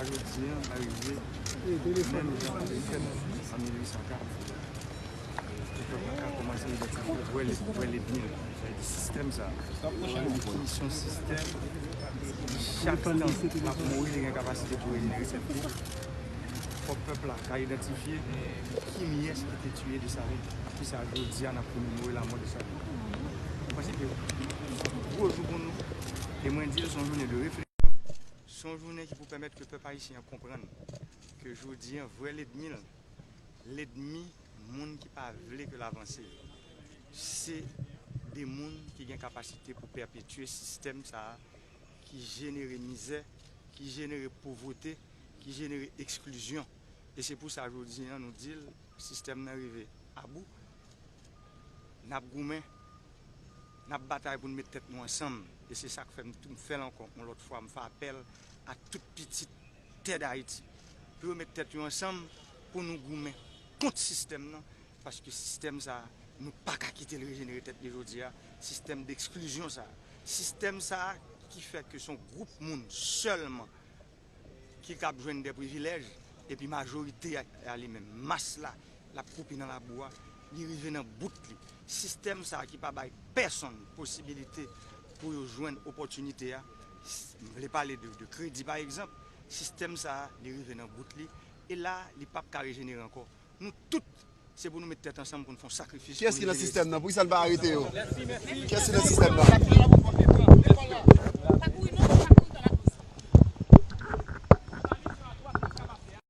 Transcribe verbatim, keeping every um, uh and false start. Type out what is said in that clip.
Jodi a, arive menm jan avèk fèt an mil uit san kat, pèp la ka kòmanse idantifye vrè lènmi l. Sa vle di sistèm sa a, se yon sistèm ki chak tan l ap mouri, li gen kapasite pou rejenere tèt li. Fòk pèp la ka idantifye kiyès ki te tiye Desalin. Poukisa jodi a n ap komemore lanmò Desalin? Mwen panse ke se yon gwo jou pou nou. E mwen di l, se yon jounen de refleksyon, se yon jounen ki pou pèmèt ke pèp ayisyen an konprann ke jodi a, vrè lènmi l, lènmi moun ki pa vle ke l avanse yo, se de moun ki gen kapasite pou pèpetye sistèm sa a ki jenere mizè, ki jenere povrete, ki jenere eksklizyon. E se pou sa jodi a nou di l, sistèm nan rive abou. N ap goumen, n ap batay pou n met tèt nou ansanm. E se sa k fè m tou m fè l ankò yon lòt fwa, m fè apèl a tout pitit tè Dayiti pou yo met tèt yo ansanm, pou nou goumen kont sistèm nan, paske sistèm sa a, nou pa ka kite l rejenere tèt li jodi a, sistèm deksklizyon sa a, sistèm sa a ki fè ke se yon gwoup moun sèlman ki kab jwenn de privilèj, epi majorite a, a li menm, mas la, l ap koupi nan labou a, li rive nan bout li. Sistèm sa a ki pa bay pèsonn posibilite pou yo jwenn opòtinite a, s- m vle pale de, de kredi pa egzanp, sistèm sa a, li rive nan bout li, e la, li p ap ka rejenere ankò. Nou tout, se pou nou met tèt ansanm pou n fè yon sakrifis. Kiyès ki nan sistèm nan? Poukisa n pa arete yo? Kiyès ki nan sistèm nan?